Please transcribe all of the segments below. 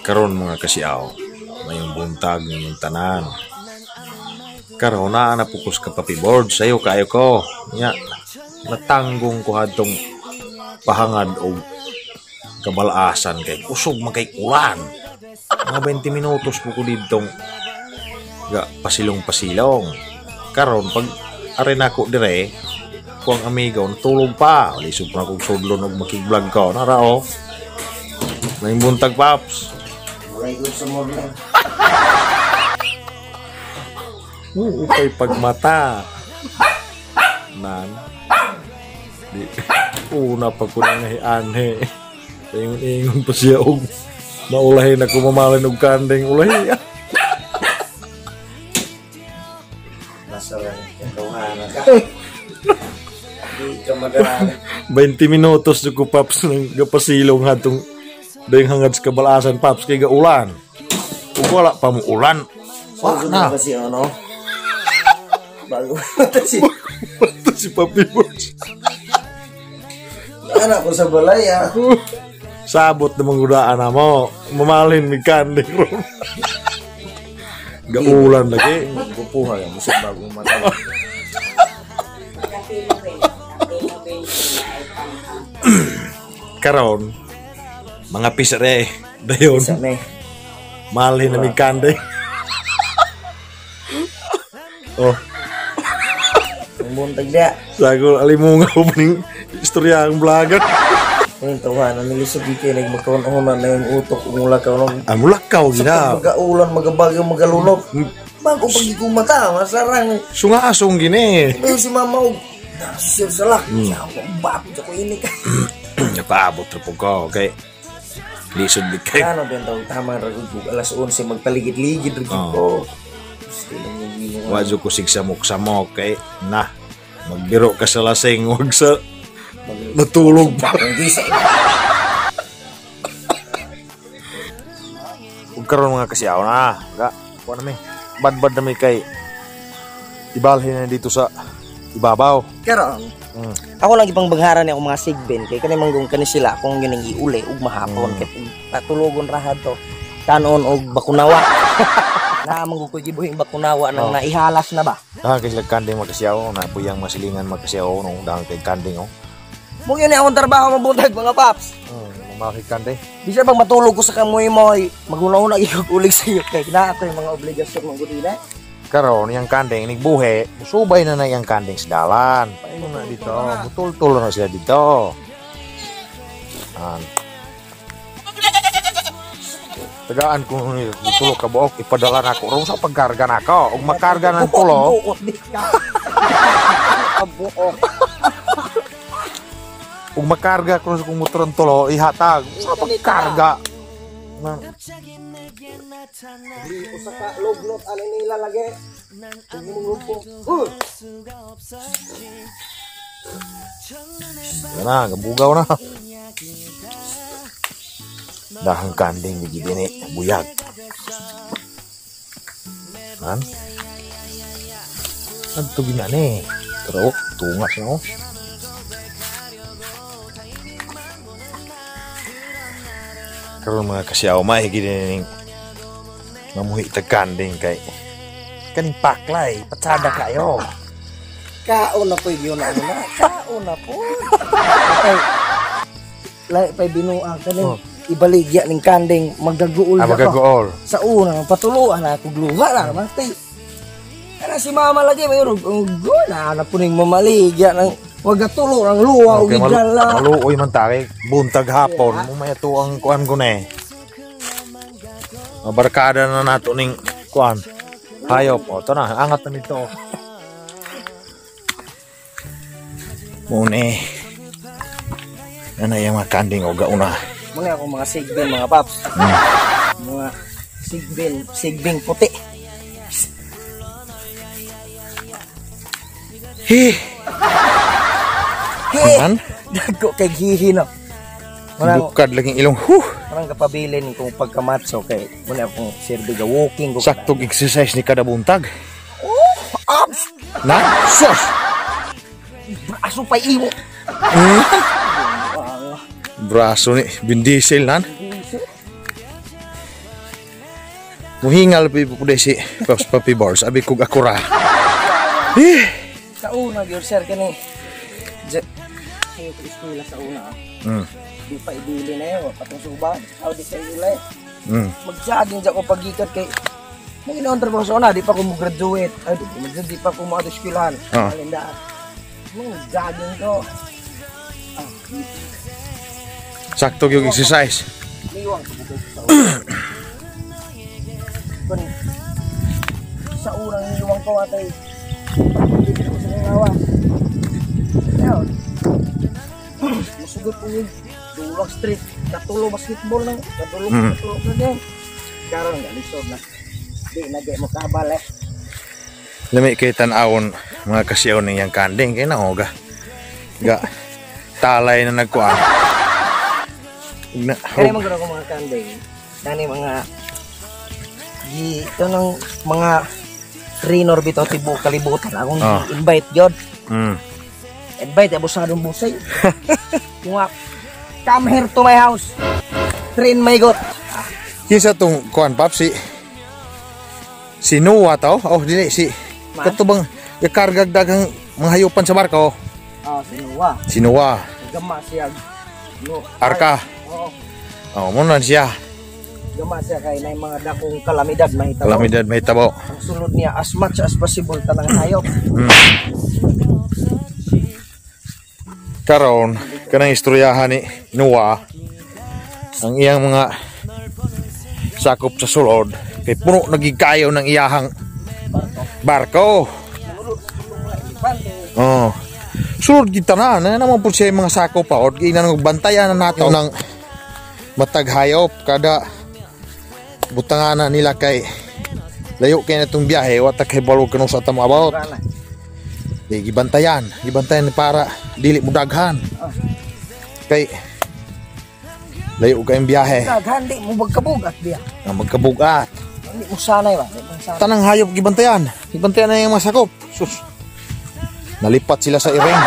Karon mga kasiaw, mayong buntag ninyong tanan. Karon naa na pukos ka papiboard sayo kaayo ko. Nya natanggong ko hadtong pahangad og kabalasan kay kusog man kay ulan. Mga 20 minutos po ko didtong ga pasilong-pasilong. Karon pag are nako dire, ko ang amigo natulog pa. Lisod pa akong sudlon og makig-vlog ko. Nara oh. Mayong buntag, paps. Walay ko sa morning. Oo, kay pagmata. Nan. Di, una pa ko na ngahianhe. Ingon-ingon pa siya og maulahin ako mamalin og kanding ulahi. Nasa lang katuhanan ka. Di ka madala. 20 minutos jud ko, paps, nang gapasilong hatong dayong hangad sa kabalasan, paps, kay gaulan. Ug wala pa mo ulan. Wala na. Kasi ano? Bago si Bato si Papi Boys. Anak ko sa balay ah. Sabot na manggudaan na mo. Mamalin mi kanding ron. Gaulan lagi. Gupuha yan. Musik bagong mata. Karon, mga pisare, dayon. Malin na mi kanding. Oh. Ang buntag dia. Sago alimunga ko ning istorya ang vlogger. Ang tawanan nilisod di kay nagmakaon-onan na yung utok ug mulakaw no. Ah, mulakaw gina. Magaulan, magabagyo, magalunok. Bago pag mata, masarang. Sungasong gini. Ay, si mama og nasir sa lak. Bago ko ini ka. Napaabot ra po ko kay lisod di kay. Ano ben taw tama ra gud alas 11 magpaligid-ligid ra gud ko. Wa jud ko sigsamok-samok kay na magbiro ka sa lasing wag sa natulog pa. Ug karon mga kasiyaw na, ga kuan na mi. Badbad na mi kay ibalhin na dito sa ibabaw. Karon. Ako lang ipang bangharan ni akong mga sigbin kay kani manggong kani sila akong yun ang iuli ug mahapon kay patulogon ra hadto. Kanon og bakunawa. Na manggong ko gibuhing bakunawa nang naihalas na ba. Ah, kay sila kanding mga kasiyaw na puyang masilingan mga kasiyaw no dahil kay kanding oh. Mo yun akong trabaho mabuntag mga paps. Mamaki kande. Bisa bang matulog ko sa kamoy mo ay maguna-una ulig sa iyo kay naa ako yung mga obligasyon mong gudina. Karon yang kanding nigbuhi, musubay na na yang kanding sa dalan. Paingon na dito, mutultul na sila dito. An. Tagaan ko ni tulo ka buok ipadala nako ron sa pagkarga nako. Ug makarga ng tulo. Buok. Ug makarga ko sa kong motor ang tulo, ihatag. Sa pagkarga. Usa ka loglot ani nila lagi. Yan na, gabugaw na. Dahang kanding bigi dini, buyag. Han? Adto gina ni. Pero tungas na oh. Karon mga kasiyaw, mahigit ning mamuhi tag kanding kay kaning paklay, patsada kayo. Kaon na po yun na una. Kaon na po. Ay, lahi pa'y binuang kaning ibaligya ning kanding maggaguol na ko. Maggaguol. Sa una, patuluan na ako gluha na. Matay. Kana si mama lagi, mayroon gula na po ning mamaligya ng wagatulo ang luwa okay, og gidala. Maluoy man ta kay buntag hapon, yeah. Mumaya to ang kuan ko na eh. Mabarkada na nato ning kuan. Hayop. O, to na, angat na nito. Mune. Ano yung mga kanding o gauna? Muna ako mga sigbin mga paps. Mga sigbin, sigbing puti. Hi. Man? Dagko kay gihi no. Bukad laging ilong. Huh. Parang kapabilin kung pagkamatso kay muna akong sirbi ga walking ko. Saktong exercise ni kada buntag. Oh, abs. Na? Sus. Braso pa imo. Braso ni Vin Diesel nan. Muhingal pi po si Pops Papi Bars. Abi kog akura. Eh. Sa una gyud, sir, kani. Sayo ko eskwela sa una. Di pa ibili na yun, patong suba. Aw di sa ilay. Mag-jogging ko pagikat kay nang inoon trabaho sa una, di pa ko mo-graduate. Ay, di pa ko mo eskwelahan. Alinda. Mag-jogging ko. Ah, Sakto yung exercise. Liwang ko bukod sa una. Kun sa unang niwang ko atay pagpili ko sa mga lawas. Ayun. Musugot ko yung Duwag Street, katulo basketball nang katulo katulo ka game. Karon nga lisod na. Di na di mo kabal eh. Lami kay tan-awon mga kasiyaw ng iyang kanding kay naoga. Ga talay na nagkuan. Na, Kani man ko mga kanding. Kani mga gi ito ng mga trainer bitaw tibuok kalibutan akong invite gyud. Invite abusadong busay. Kung come here to my house. Train my goat. Kinsa tong kuan pap si si Noah to? Oh, dili si Man? kato bang gakargag daghang mga hayupan sa barko? Ah, si Noah. Si Noah. Gama siya. No. Arka. Oo. Oh, mo na siya. Gama siya kay nay mga dakong kalamidad mahitabo. Kalamidad mahitabo. Ang sulod niya as much as possible tanang hayop. Karon kanang istoryahan ni Noah, ang iyang mga sakop sa sulod kay puno nagikayo ng iyahang barko. Oh. Sulod gid tanan, na naman po siya yung mga sakop pa od giinan og bantayan na nato ng matag hayop kada butangan na nila kay layo kay na itong biyahe, wa ta kay balog kanu sa tamo about. Di gibantayan, gibantayan para dili mo daghan. Kay layo kayong biyahe. Daghan di mo magkabugat biya. Nga magkabugat. Hindi mo sanay ba? Di mo sanay. Tanang hayop gibantayan. Gibantayan na yung mga sakop. Sus. Nalipat sila sa iring.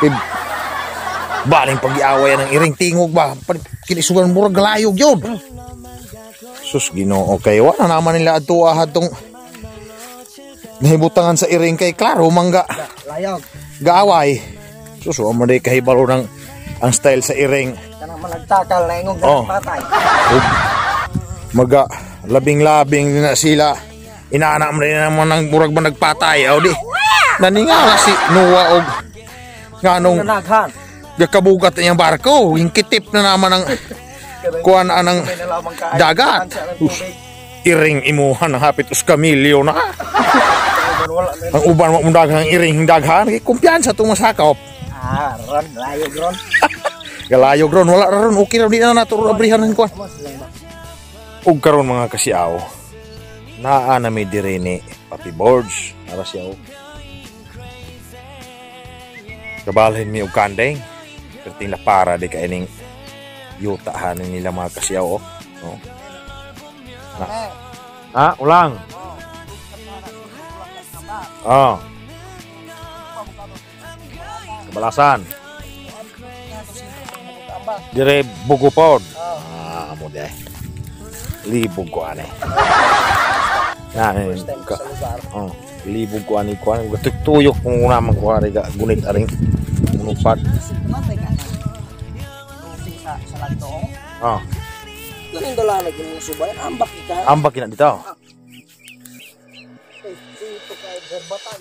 Kay baling pag-iaway ng iring tingog ba? Kinisugan murag galayog yun. Sus, Ginoo kay wala naman nila adto tong nahibutangan sa iring kay klaro mangga Layog. gaaway. Sus, wa man day kahibalo ng ang style sa iring. Kanang managtakal na ingog Oh. patay. Ug maga labing-labing na sila. Inaana mo rin naman ng murag ba nagpatay. O di, naningala si Noah og nganong Nanaghan. gakabugat niyang barko. Yung kitip na naman ang kuan anang May nalamang kaay. dagat. Tansya ng Us, tubig. iring imuhan ang hapit us kamilyo na. Uban wala na. Ang uban mo daghang iring daghan kay kumpiyansa itong masakop. Ah, ron, layog ron. Galayog ron, wala ra ron, okay ra di na nato abrihan ang kuan. Amo sila ba? Ug karon mga kasiaw, naa na mi diri ni Papi Borge, ara siya oh. Kabalhin mi og kanding. Perting lapara di kay ning yuta hanin nila mga kasiaw oh. Oh. Na. Ah, ulang. Oh. Kabalasan. Dire bugupod. Ah, mo di. Libog ko ane. Na, First time ka, sa lugar. oh, libog ko ani ko ani tuyok kung una man ko ari ga gunit aring munupad. Matay ka na. Sa lagdoong. Oh, Ganun dala lagi mong subay. Ambak ka. ambak kina dito. Dito kay Berbata.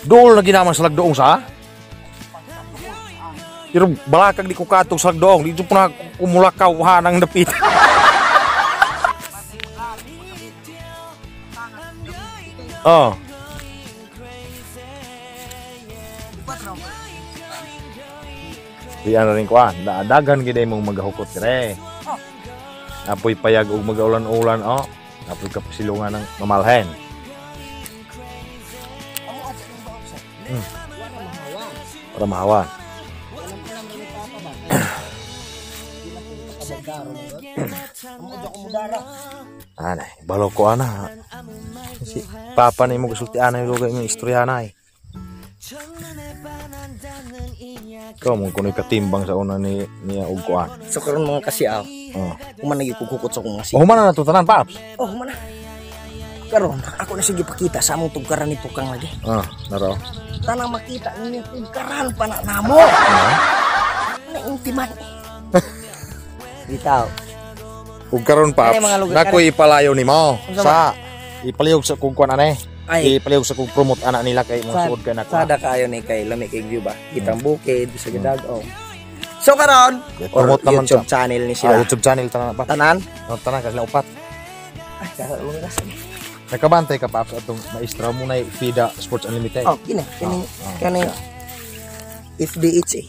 Dool na ginaman sa lagdoong sa. Pero balakag di ko katong sa lagdoong, dito po na kumulakaw hanang dapit. Oh. Di ano rin kuan, dagan gid mong magahukot dire. Apoy payag og magaulan-ulan oh. Apoy kapasilungan ng mamalhen. Para mahawan. Anay, balo ko ana. Si papa ni mo gasulti anay lugar imong istorya anay. Ikaw mo kuno'y katimbang sa una ni niya og kuan. So karon, mga kasiaw, human na gyud kukukot sa akong mga Oh, human na nato tanan, Paps. Oh, human na. Karon, ako na sige pakita sa among tugkaran ni tukang lagi. Ah, naro. Tanang makita ninyo, tugkaran pa na namo. Na intiman eh. Bitaw. Ug karon, Paps, Kani mga lugar- nakoy ipalayo nimo Unsa? sa ipalihog sa kung kuan ane. Ay. Ipalihog sa kung promote ana nila kay mga suod kay nako. Sada kayo ni kay lami kay view ba. Kitang bukid, bisag dag-o. So karon, Eh, promote or naman YouTube channel ni Ah, sila. YouTube channel tanan pa. Tanan? Oh, tanan kasi sila upat. Ay, kalugas. Nakabantay ka, Paps, atong maestra mo na FIDA Sports Unlimited. Oh, kini, kini, Oh, kani FDH eh.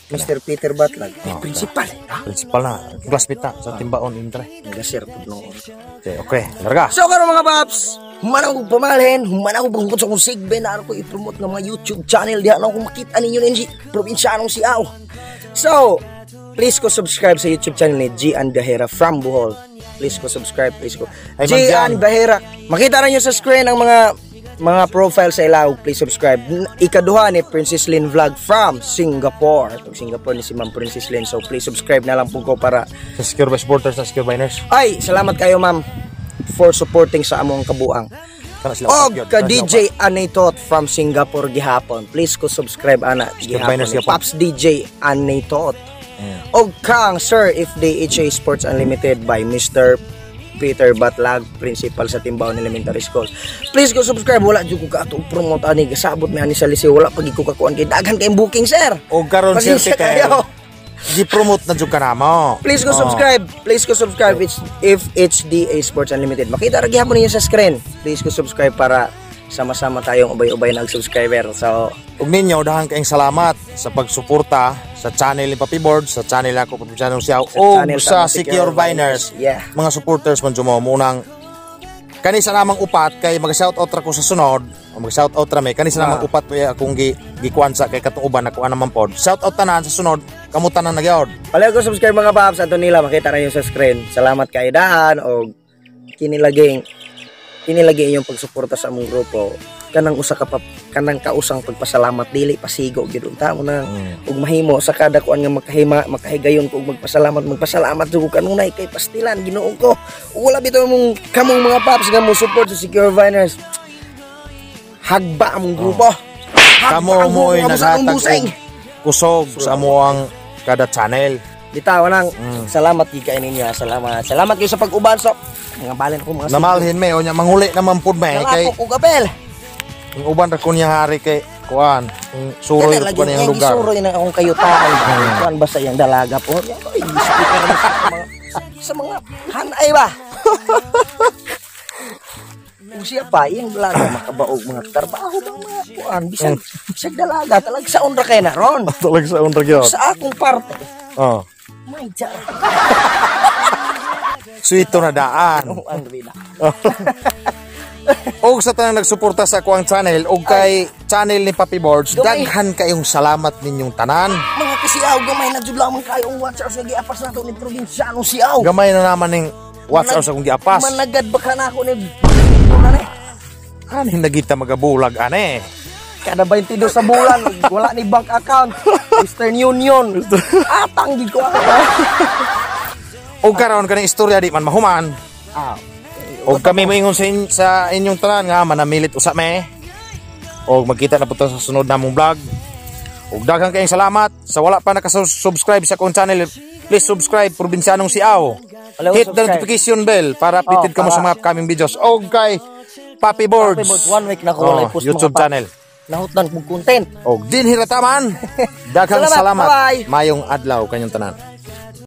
Mr. Peter Batlag, Oh, principal. Ha? Principal na, classmate na sa Timbaon Intre. Nag-share po noon. Okay, larga. So karon, mga paps, human ako pamalhin, human ako pangkot sa akong sigbe na ako i-promote ng mga YouTube channel diha na ako makita ninyo nin si Provincianong Siaw. So, please ko subscribe sa YouTube channel ni G. Ann Bahera from Bohol. Please ko subscribe, please ko. Ay, G. Ma'am Jan. Ann Bahera. Makita na niyo sa screen ang mga profile sa ilaw. Please subscribe. Ikaduha ni Princess Lynn Vlog from Singapore. Itong Singapore ni si Ma'am Princess Lynn. So please subscribe na lang po ko para Sa Secure by Supporters, sa Secure Biners. Ay, salamat kayo, ma'am, for supporting sa among kabuang. Kana sila Og upat yun. ka Kana sila DJ Anitot from Singapore gihapon. Please ko subscribe ana gihapon. Biners gihapon. Pops DJ Anitot. Og kang Sir if DHA Sports Unlimited by Mr. Peter Batlag, principal sa Timbaon Elementary School. Please go subscribe. Wala jud ko kaato promote ani, gasabot mi ani sa Liceo. Wala pag ko kakuan kay daghan kayong booking, sir. Og karon, Sir Pasensya Peter, kayo. gi-promote na jud ka namo. Please go Oh. subscribe. Please go subscribe. It's if HDA Sports Unlimited. Makita ra gihapon ninyo sa screen. Please go subscribe para sama-sama tayong ubay-ubay nag-subscriber. So, Ug ninyo, daghan kayong salamat sa pagsuporta sa channel ni Papi Board, sa channel ako Papi Channel Siaw, Sa ug channel sa sa Secure Secure Viners. Yeah. Mga supporters man jud mo munang kani sa namang upat kay mag-shoutout ra ko sa sunod, o mag-shoutout ra mi kani sa namang upat kay akong gi gikuan sa kay katong uban nakuha naman pod. Shoutout tanan sa sunod, kamo tanan na gyud. Palihog go subscribe, mga paps, ato nila makita na sa screen. Salamat kay dahan og kinilaging inyong pagsuporta sa among grupo. Kanang usa ka pa, kanang kausang pagpasalamat dili pasigo gyud unta mo na ug mahimo sa kada kuan nga makahima makahigayon ko og magpasalamat, magpasalamat jud ko kanunay kay pastilan, Ginoo ko. Ug wala bitaw mong kamong mga paps nga mo support sa Secure Viners, hagba among grupo. Hagba Kamo ang mo'y grupo, amo sa akong naghatag busing. og kusog sa amoang kada channel. Bitaw nang salamat gid kay ninyo, ha. Salamat. Salamat kayo sa pag-uban sa mga balin ko mga Namalhin me unya manguli naman pud me kay Nalapok og apel. Ang uban ra ko niya hari kay kuan, ang suroy Kana ra lagi ko niyang niyang lugar. gisuroy na akong kayutaan. Kuan ba sa iyang dalaga po? Ay, speaker mo sa mga hanay ba? Kung siya pa, iyang dalaga makabaog mga trabaho ba mga kuan bisan bisag dalaga talag sa ra kay na ron. Talag sa unra gyud. Sa akong parte, Oh. may dyan. Sweet na daan. Ang bida. Og sa tanang nagsuporta sa akuang channel og kay channel ni Papi Boards, Gamay. daghan kayong salamat ninyong tanan. Mga kasiaw, gamay na jud lamang kayo ang watch hours nga giapas nato ni Probinsyano Siaw. Gamay na naman ning watch hours akong giapas. Managad ba ka na ako ni na ni? Ani nagita magabulag ane. Kada 22 sa bulan, wala ni bank account. Western Union. Atang gid ko ako. Og karon kaning istorya di man mahuman. Og kami moingon sa inyong tanan nga manamilit usa me. Og magkita na po ta sa sunod namong vlog. Og daghang kayong salamat sa wala pa nakasubscribe sa akong channel. Please subscribe, Probinsyanong Siaw. Wala ko Hit the subscribe. notification bell para updated Oh, ka mo sa mga upcoming videos. Og kay Papi Boards. Papi Boards, one week na ko walay Oh, post, YouTube mga paps. channel. Nahutdan kong content. Og din hirataman. Daghang Salamat. salamat. Bye-bye. Mayong adlaw kanyang tanan.